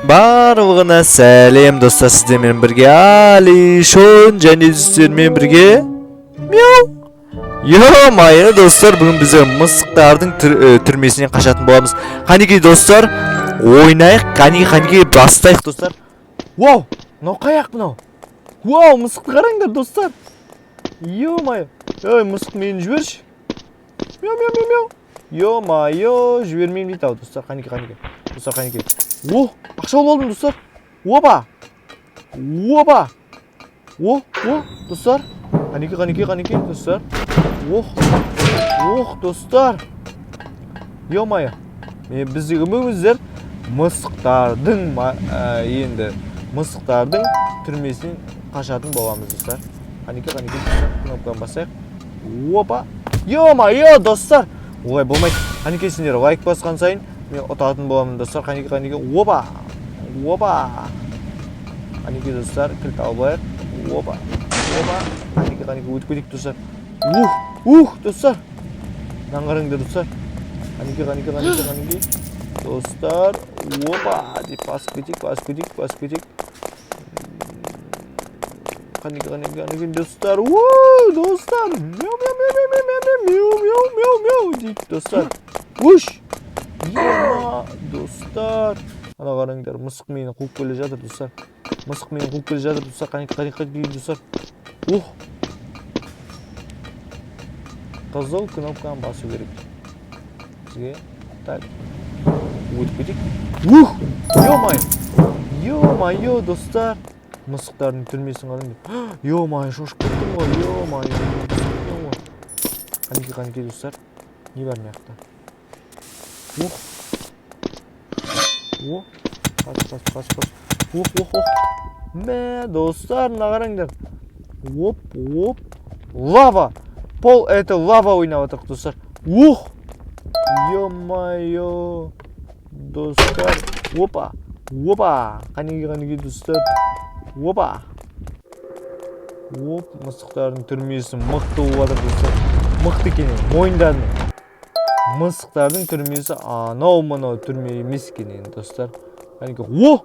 Барлығына сәлем, достар! Сіздермен бірге Алишон және сіздермен бірге Мяу. Ё-моё, достар, бүгін біз мысықтардың түрмесінен қашатын боламыз. Қанекей, достар, ойнайық, қанекей, қанекей, бастайық, достар. Вау, мынау қаяқ мынау? Вау, мысықты қараңдар, достар. Ё-моё, ей, мысық, мені жіберші. Мяу, мяу, мяу, мяу. Ё-моё, жібермеймін дейді ау, достар. Қанекей, қанекей, достар, қанекей. О, ақша алып алдым, достар. Опа, опа, о, о, достар, қанекей, қанекей, қанекей, достар. Ох, ох, достар, ё-моё, мен біздегі біздер мысықтардың енді мысықтардың түрмесінен қашатын боламыз, достар. Қанекей, қанекей, достар, кнопканы басайық. Опа, ё-моё, достар, олай болмайды. Қанекей, сендер лайк басқан сайын мен ұтатын боламын, достар. Қанекей, қанекей, опа, опа, қанекей, достар, кілт алып алайық. Опа, опа, қанекей, қанекей, өтіп кетейік, достар. Ух, ух, достар, мынаны қараңдар, достар. Қанекей, қанекей, қанекей, қанекей, достар, опа деп басып кетейік, басып кетейік, басып кетейік. Қанекей, қанекей, қанекей, достар. Уу, достар, мяу, мяу, мяу, мяу, мяу, мяу, мяу, мяу, мяу, мяу дейді, достар. Уш, ема, достар, ана қараңдар, мысық мені қуып келе жатыр, достар. Мысық мені қуып келе жатыр, достар. Қанекей, қанекей, қанекей, достар. Ух, қызыл кнопканы басу керек бізге. Так, өтіп кетейік. Ух, ё-моё, ё-моё, достар, мысықтардың түрмесін қараңдар. Ё-моё, шошып кеттім ғой. Ё-моё. Қанекей, қанекей, достар, не бар мына жақта? Ух, о, қаш, қаш, қаш, қаш. Ох, ох, ох, мә, достар, мына қараңдар. Оп, оп, лава пол, это лава ойнап жатырмық, достар. Ух, ё-моё, достар. Опа, опа, қанекей, қанекей, достар. Опа, оп, мысықтардың түрмесі мықты болып жатыр, достар. Мықты екен енді, мойындадым. Мысықтардың түрмесі анау мынау түрме емес екен енді, достар. Қанекей, о,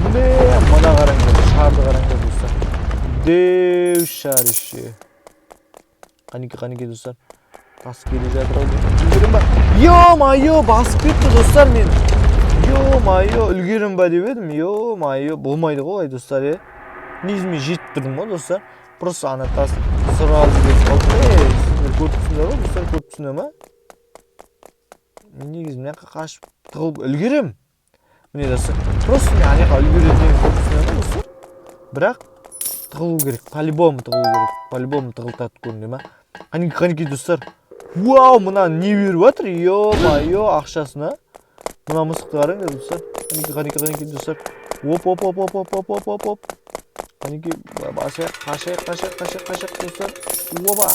мә, мына қараңдар, шарды қараңдар, достар. Дәу шар еще. Қанекей, қанекей, достар, тас келе жатыр ау деймін. Үлгерем ба? Ё-моё, басып кетті, достар. Мен, ё-моё, үлгерем ба деп едім. Ё-моё, болмайды ғой олай, достар. Е, негізі мен жетіп тұрдым ғой, достар. Просто ана тас сразу кетіп қалды. Ей, сендер көріп тұрсыңдар ғой, достар, көріп тұрсыңдар ма? Мен негізі мына жаққа қашып тығылып үлгерем. Міне, достар, просто мен ана жаққа үлгеретін едім, көріп тұрсыңдар ма, достар? Бірақ тығылу керек, по любому тығылу керек, по любому тығылтады, көрінді ма? Қанекей, қанекей, достар. Вау, мына не беріп жатыр? Ё-моё, ақшасына. Мына мысықты қараңдар, достар. Қанекей, қанекей, қанекей, достар. Оп, оп, оп, оп, оп, оп, оп, оп, оп. Қанекей, басайық, қашайық, қашайық, қашайық, қашайық, достар. Опа,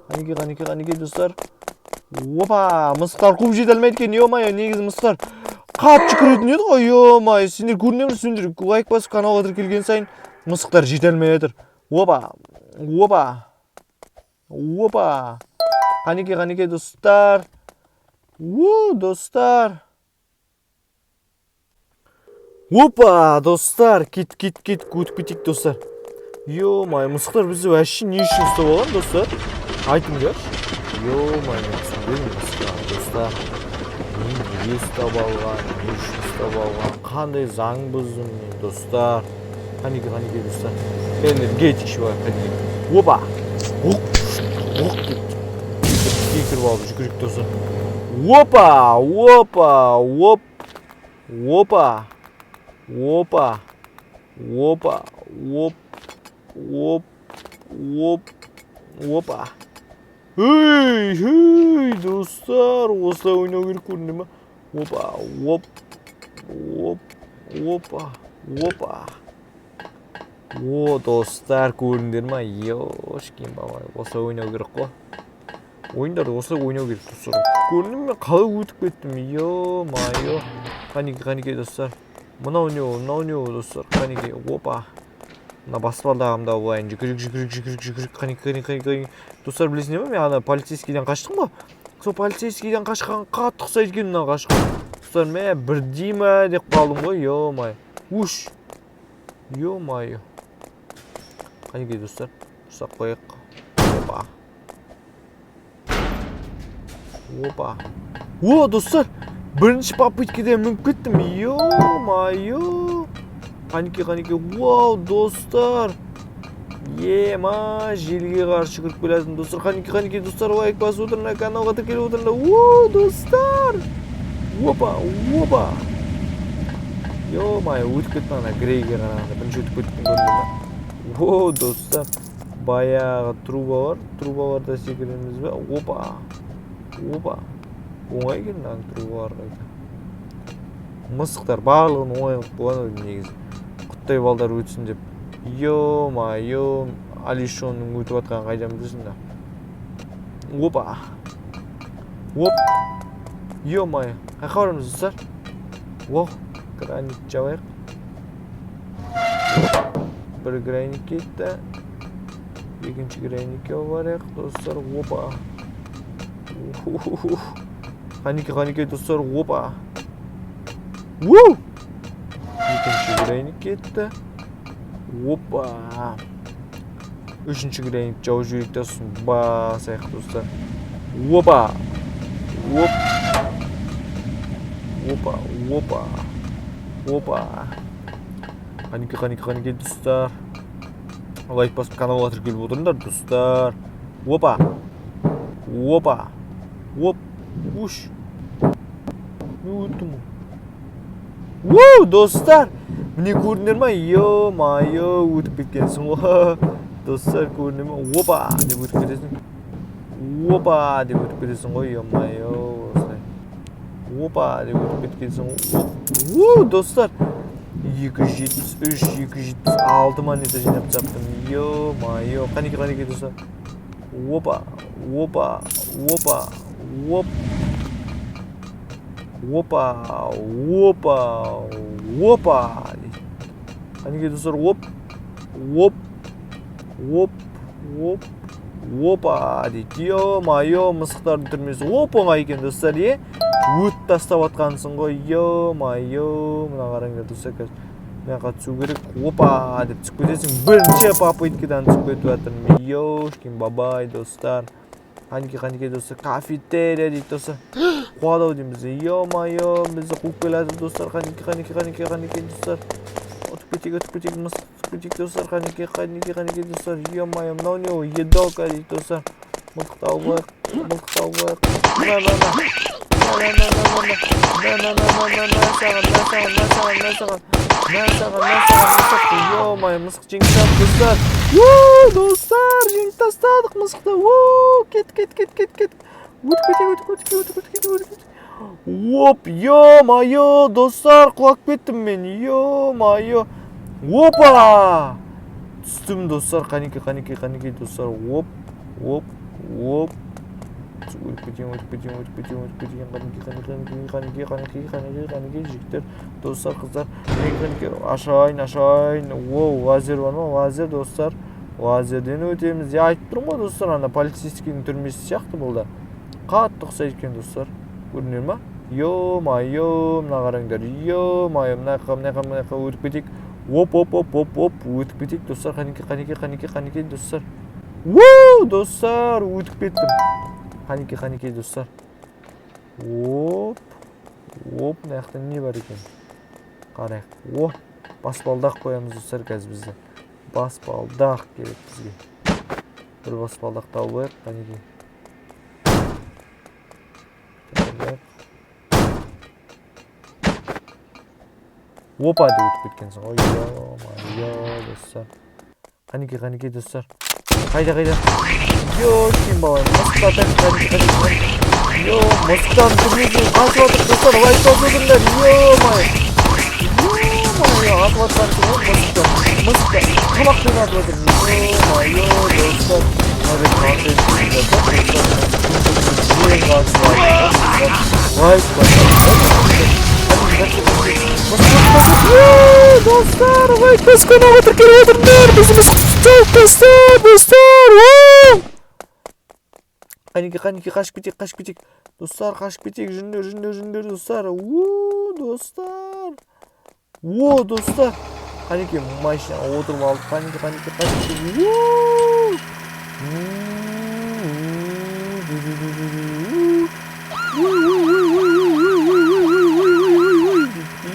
қанекей, қанекей, қанекей, достар. Опа, мысықтар қуып жете алмайды екен. Ё-моё, негізі мысықтар қатты жүгіретін еді ғой. Ё-моё, сендер көрінеміз ме? Сендер лайк басып, каналға тіркелген сайын мысықтар жете алмай жатыр. Опа, опа, опа, қанекей, қанекей, достар. У, достар, опа, достар, кет, кет, кет, өтіп кетейік, достар. Ё-моё, мысықтар бізді вообще не үшін ұстап алған, достар, айтыңдаршы. Ё-моё, мен түсінбедім мысықтар, достар. Мен неге ұстап алған, не үшін ұстап алған, қандай заң бұздым мен, достар? Қанекей, қанекей, достар, энергетик ішіп алайық. Қанекей, опа, оқ, оқ деп секіріп алып жүгірейік, достар. Опа, опа, оп, опа, опа, опа, оп, оп, оп, опа. Ей, ей, достар, осылай ойнау керек, көрінді ма? Опа, оп, оп, опа, опа. О, достар, көрдіңдер ма? Ёшкин бабай, осылай ойнау керек қой. Ойындарды осылай ойнау керек, достар. Көрдің ме, қалай өтіп кеттім? Ё-моё. Қанекей, қанекей, достар. Мынау не ол, мынау не ол, достар? Қанекей, опа. Мына баспалдағымда болайын. Жүгірік, жүгірік, жүгірік, жүгірік. Қанекей, қанекей, қанекей. Достар, білесіңдер ме, мен ана полицейскийден қаштым ғой. Сол полицейскийден қашқан қатты ұқсайды екен мына қашқан. Достар, мә, бірдей ма деп қалдым ғой, ё-моё. Уш. Ё-моё. Қанекей, достар, ұстап қояйық. Опа. Опа. О, достар, бірінші попыткада мініп кеттім. Ё-моё. Қанекей, қанекей. Вау, достар. Ема, желге қарсы жүгіріп келе жатырмын, достар. Қанекей, қанекей, достар, лайк басып отырыңдар, каналға тіркеліп отырыңдар. О, достар. Опа, опа. Ё-моё, өтіп кеттім ана Грейге қарағанда. Бірінші өтіп кеттім, көрдіңдер ма? О, достар. Баяғы труба бар. Трубаларда секіреміз бе? Опа. Опа. Оңай екен мына трубалар қайта. Мысықтар барлығын оңай қылып қойған ау негізі. Құттай балдар өтсін деп. Ё-моё, Алишонның өтіп жатқанын қайдан білсін да. Опа. Оп. Ё-моё. Қаяққа барамыз, достар? О, гранит жабайық. Бір гранит кетті. Екінші граникке барайық, достар. Опа. Қанекей, қанекей, достар. Опа. Уу! Екінші граник кетті. Опа. Үшінші граник жауып жіберейік та, сосын басайық, достар. Опа. Оп. Опа, опа. Опа. Қанекей, қанекей, қанекей, достар. Лайк басып, каналға тіркеліп отырыңдар, достар. Опа. Опа. Оп. Уш. Мен өттім ғой. Уу, достар. Міне, көрдіңдер ма? Ё-моё, өтіп кеткенсің ғой. Достар, көрдіңдер ма? Опа деп өтіп кетесің. Опа деп өтіп кетесің ғой, ё-моё, осылай. Опа деп өтіп кеткенсің ғой. Уу, достар. 273, 276 монета жинап тастаппын. Ё-моё. Қанекей, қанекей, достар. Опа, опа, опа, оп. Опа, опа, опа. Қанекей, достар, оп, оп, оп, оп, опа дейді. Ё-моё, мысықтардың түрмесі оп оңай екен, достар, е? Өт тастап жатқансың ғой, ё-моё. Мына қараңдар, достар, қазір мына жаққа түсу керек. Опа деп түсіп кетесің. Бірінші попыткадан түсіп кетіп жатырмын. Ёшкин бабай, достар. Қанекей, қанекей, достар, кафетерия дейді, достар. Қуады ау деймін бізді. Ё-моё, бізді қуып келе жатыр, достар. Қанекей, қанекей, қанекей, қанекей, достар. Өтіп кетейік, өтіп кетейік, мысық, өтіп кетейік, достар. Қанекей, қанекей, қанекей, достар. Ё-моё, мынау не ол? Едока дейді, достар. Мылтықты алып алайық, мылтықты алып алайық. Мә, мә, мә. Мә, мә, мә, мә, мә. Мә, мә, мә, мә, мә, мә, саған, мә, саған, мә, саған, мә, саған. Мә, саған, мә, саған, мысық. Ё-моё, мысық жеңіп тастадық, достар. Уу, достар, жеңіп тастадық мысықты. Уу, кет, кет, кет, кет, кет. Өтіп кетейік, өтіп кетейік, өтіп кетейік, өтіп кетейік. Оп, ё-моё, достар, құлап кеттім мен. Ё-моё. Опа! Түстім, достар. Қанекей, қанекей, қанекей, достар. Оп, оп, оп. Өтіп кетейін, өтіп кетейін, өтіп кетейін, өтіп кетейін. Қанекей, қанекей, қанекей, қанекей, қанекей, қанекей, жігіттер, достар, қыздар. Қанекей, қанекей, ашайын, ашайын. Воу, лазер бар ма? Лазер, достар. Лазерден өтеміз. Я айтып тұрмын ғой, достар, ана полицейскийдің түрмесі сияқты бұл да. Қатты ұқсайды екен, достар. Көрдіңдер ма? Ё-моё, мына қараңдар. Ё-моё, мына жаққа, мына жаққа, мына жаққа өтіп кетейік. Оп, оп, оп, оп, оп, өтіп кетейік, достар. Қанекей, қанекей, қанекей, қанекей, достар. Уу, достар, өтіп кеттім. Қанекей, қанекей, достар. Оп, оп, мына жақта не бар екен? Қарайық. О, баспалдақ қоямыз, достар, қазір бізде. Баспалдақ керек бізге. Бір баспалдақ тауып алайық, қанекей. Тауып алайық. Опа деп өтіп кеткенсің ғой. Ё-моё, достар. Қанекей, қанекей, достар. Қайда, қайда? Ёшкин балам, мысықты атайық, қанекей, қанекей, қанекей. Ё, мысықтардың түрмесінен қашып жатыр, достар, лайк басып отырыңдар. Ё-моё. Ё-моё, атып жатқансың ғой мысықты. Мысықты тамақпен атып жатыр. Ё-моё, достар. Мына контент достар, лайк басып. Достар, лайк басып, каналға тіркеліп отырыңдар. Бізді мысық тауып тастады, достар. Қанекей, қанекей, қашып кетейік, қашып кетейік. Достар, қашып кетейік. Жүріңдер, жүріңдер, жүріңдер, достар. О, достар, о, достар, қанекей, машинаға отырып алдық. Қанекей, қанекей, қанекей.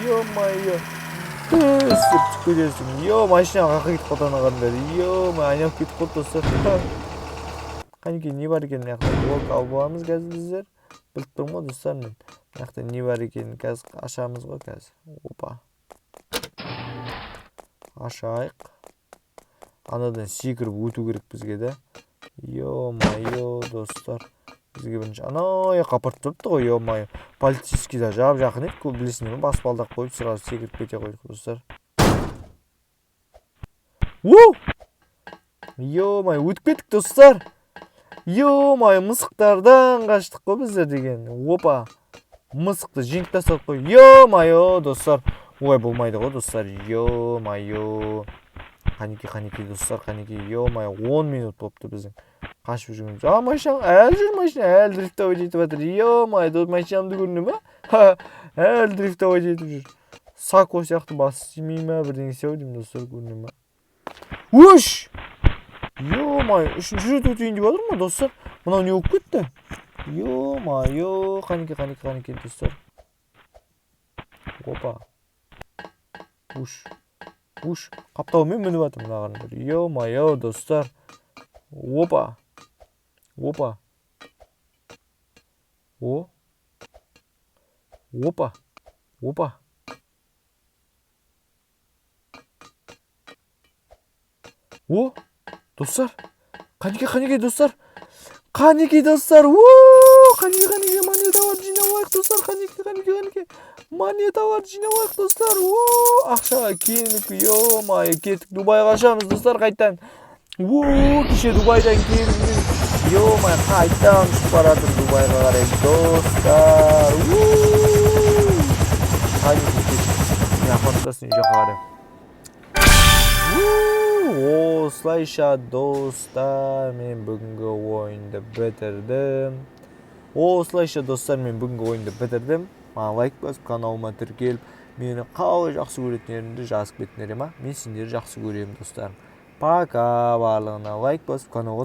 Ё-моё, түсіп түсіп кетесің. Е, машина қаяққа кетіп қалды? Ана қараңдар, е, айналып кетіп қалды, достар. Қанекей, не бар екен мына жақта? Блок алып аламыз қазір біздер. Біліп тұрмын ғой, достар, мен мына жақта не бар екенін. Қазір ашамыз ғой қазір. Опа, ашайық. Анадан секіріп өту керек бізге да. Ё-моё, достар, бізге бірінші ана жаққа апарып тұрыпты ғой. Ё-моё, полицейский да жап жақын еді, көп білесіңдер ме? Баспалдақ қойып, сразу секіріп кете қойдық, достар. Уу, ё-моё, өтіп кеттік, достар. Ё-моё, мысықтардан қаштық қой біздер деген. Опа, мысықты жеңіп тастадық қой. Ё-моё, достар, ой, болмайды ғой, достар. Ё-моё, қанекей, қанекей, достар, қанекей. Ё-моё, 10 минут болыпты біздің қашып жүргеніміз. А, машина әлі жүр, машина әлі дрифтовать етіп жатыр. Ё-моё, машинамды көрдіңдер ма? Әлі дрифтовать етіп жүр. Сако сияқты басы істемей ма, бірдеңе істеп деймін, достар, көріне ма? Өш, ё-моё, үшінші рет өтейін деп жатырмын ғой, достар. Мынау не болып кетті? Ё-моё, қанекей, қанекей, қанекей, достар. Опа, уш, уш, қапталмен мініп жатыр мына, қараңдар. Ё-моё, достар. Опа, опа, о, опа, опа, о, достар, қанекей, қанекей, достар, қанекей, достар. О, қанекей, қанекей, монеталарды жинап алайық, достар. Қанекей, қанекей, қанекей, монеталарды жинап алайық, достар. О, ақшаға киініп, ё-моё, кеттік, Дубайға ұшамыз, достар, қайтадан. О, кеше Дубайдан келдім мен. Ё-моё, қайтадан ұшып бара жатырмын Дубайға қарай, достар. Қанекей, кеттік. Мен апарып тастайын үй жаққа қарай. Осылайша, достар, мен бүгінгі ойынды бітірдім. Осылайша, достар, мен бүгінгі ойынды бітірдім. Маған лайк басып, каналыма тіркеліп, мені қалай жақсы көретіндеріңді жазып кетіңдер ма. Мен сендерді жақсы көремін, достарым. Пока барлығына. Лайк басып, каналға